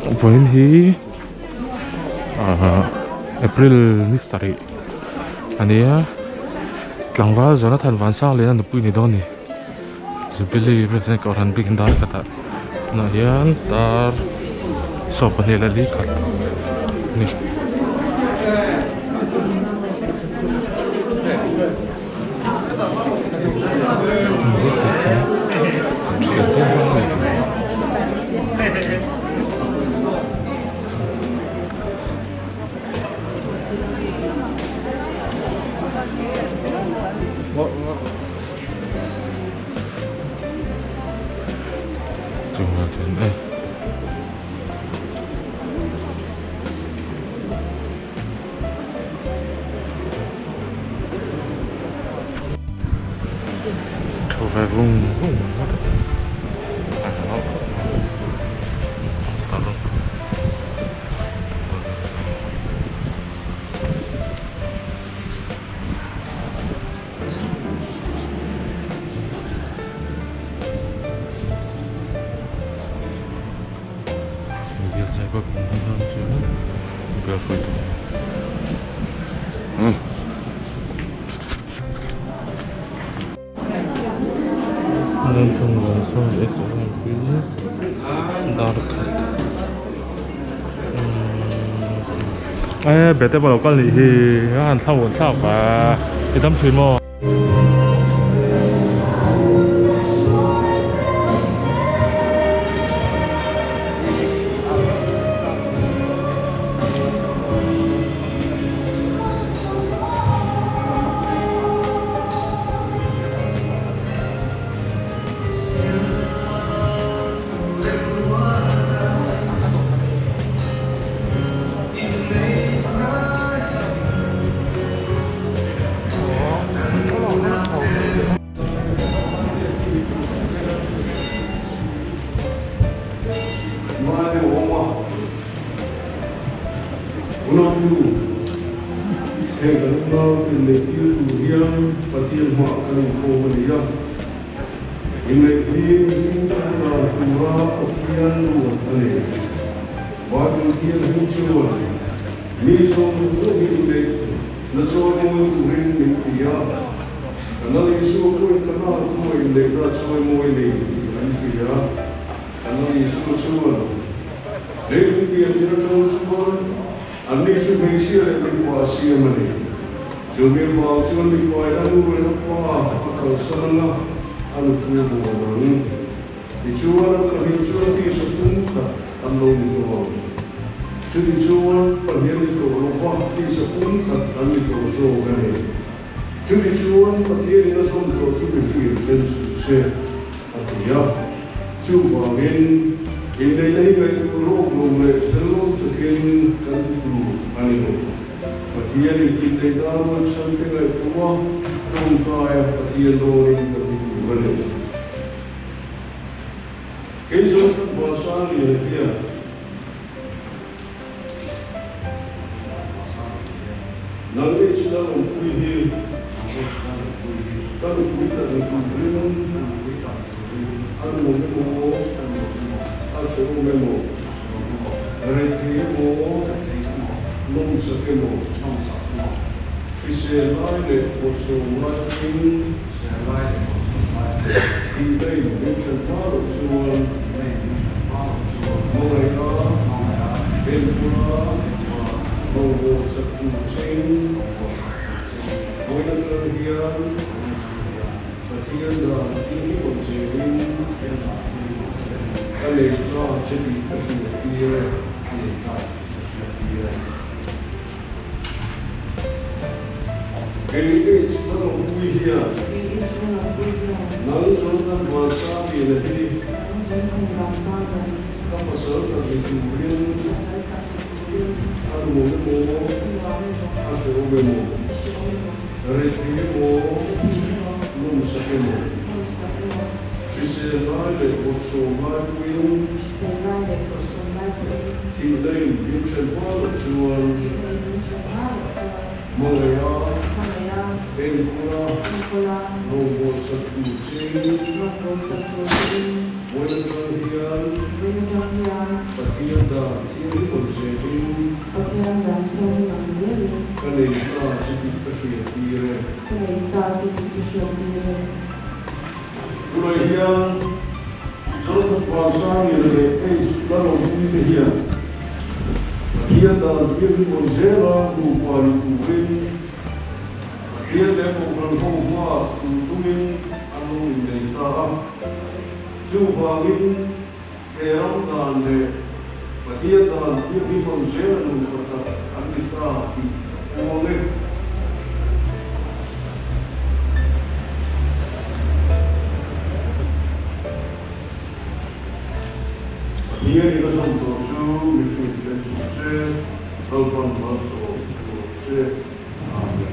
Vawiin hi ahh April ni sarih a ni a tlangval Jonathan Vansangliana nupui ni dawn a ni Jubilee president kohhran bik dar khatah tunah hian dar 12 leh li khat a ni. Tho ve vung vung ngawt a E bete pawh a lo kal nih hi a han thla uan thlak va i dam thin maw. Heng kan unau inneih tir tur hian Pathian hmaah kan inkhawm a ni a. Inneih hi mihring tan dan tura Pathian ruat a ni. Bible Thianghlim chuan mi zawng zawng hi inneih na chawimawi turin min ti a. Kan Lal Isua pawhin Kanaan khua inneihna a chawimawi nei tih kan hria. Kan Lal Isua chuan leilung pian tir atang chuan anni chu hmeichhia leh mipa a siam a ni. Chu mi vang chuan mipa in a nu leh a pa a kalsan ang a, a nupui a vuan ang. Tichuan an pahnih chuan tisa pum khat an lo ni tawh ang. Chuti chuan pahnih an ni tawh lo va, tisa pum khat an ni tawh zawk a ni. Chuti chuan Pathianin a zawm tawh chu mihringin then suh se, a ti a. Chuvangin, inneihna hi ngaihtuah lawk lo leh fel lo takin kan ti tur a ni lo. Pathianin inneihna a ruat chhan te ngaihtuah a, tawngtaia Pathian dawnin kan ti tur a ni. Kei zawng kan Vansa Liana hian. Nang leh chhia awmpui hi ka nupui tak ni turin a nuam emaw, a hrehawm emaw, rethei emaw, nawmsak emaw, hrisel lai leh bawrhsawm lai pawhin tihna in min then hma loh chuan Hmangaihna, Enpula, Rawngbawl sak tur chein vawiin atang hian Pathian dan thil awm zelin ka nei ta che tih ka hriat tir e. Kei H Lalawmpui hian nang Jonathan Vansangliana hi ka pasal tak ni turin a nuam emaw, a hrehawm emaw, rethei emaw, nawmsak emaw, hrisel lai leh bawrhsawm lai pawhin thihna in min then hma loh chuan Hmangaih a, enkawl a, rawngbawl sak tur chein. Vawiin atang hian. Vawiin atang hian. Pathian dan thianghlim ang zelin. Pathian dan thianghlim ang zelin. Ka nei ta che tih ka hriat tir e. Ka nei ta che tih ka hriat tir e. Tunah hian Jonathan Vansangliana leh H Lalawmpuii te hian Pathian dan thianghlim ang zela nupa ni turin Pathian leh Kohhran ho hma thu tumin an lo innei ta a. Chuvangin he ram dan leh Pathian dan thianghlim ang zela nupa tak an ni ta tih ka puang e. Pathian in a zawm tawh chu mihring then suh se, Lalpan malsawm chu rawh se. Amen.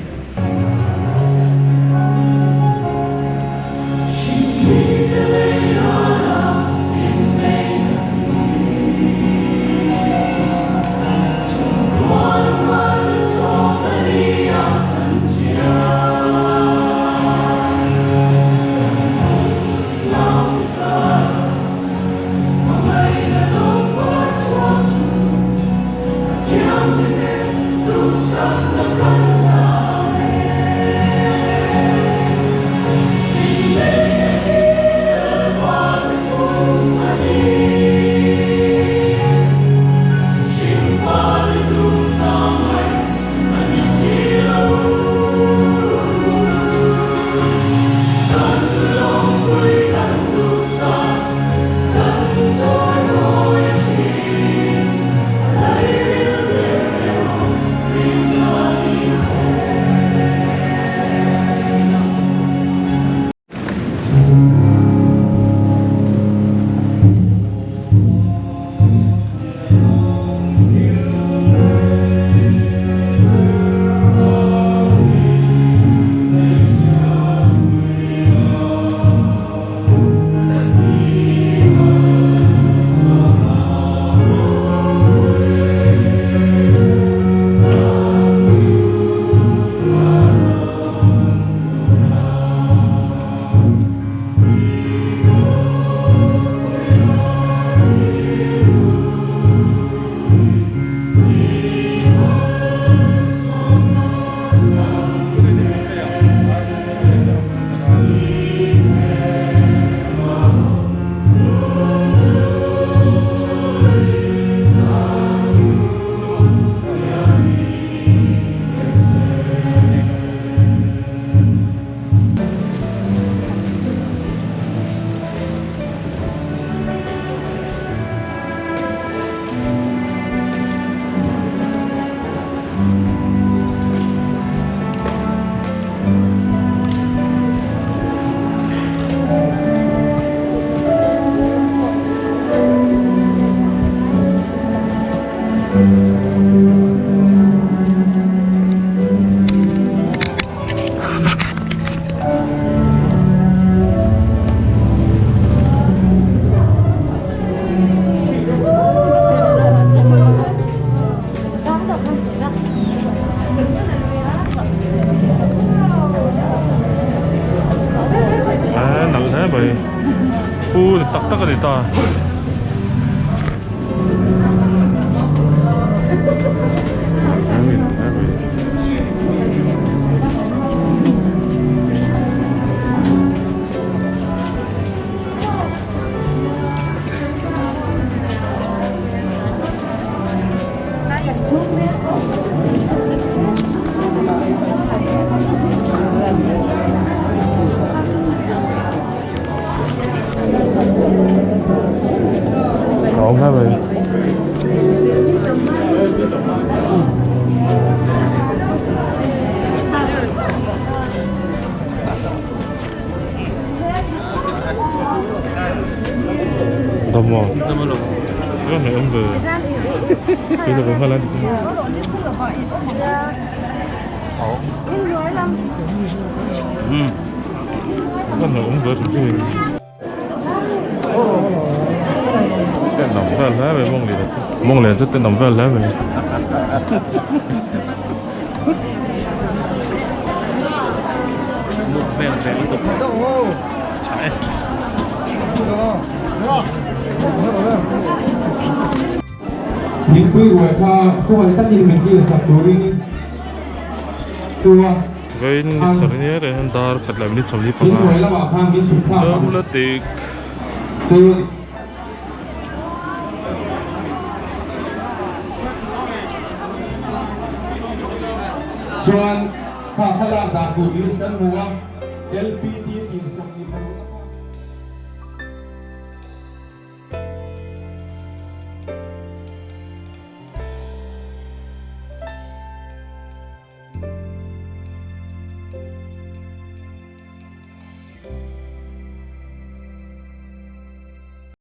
Nalh hle mai pu ni tak tak a ni ta. Ngon hết rồi. Tò mò. Có thể ông vừa Bây giờ cũng hơi lên. Có thể ông vừa chúng mình. Tên nằm vel hle mai mawng lian chu mawng lian chu tenawm vel hle mai. Thingpui ruai kha khawngaih takin min dil sak turin tua Vawiin ni sarh nia reng hian dar khat leh minute 45 In ruai lamah khan min suk thlak sak Lo la tik. Chu. Chuan kha thlalak dan tur list kan hmu a, LPT 71.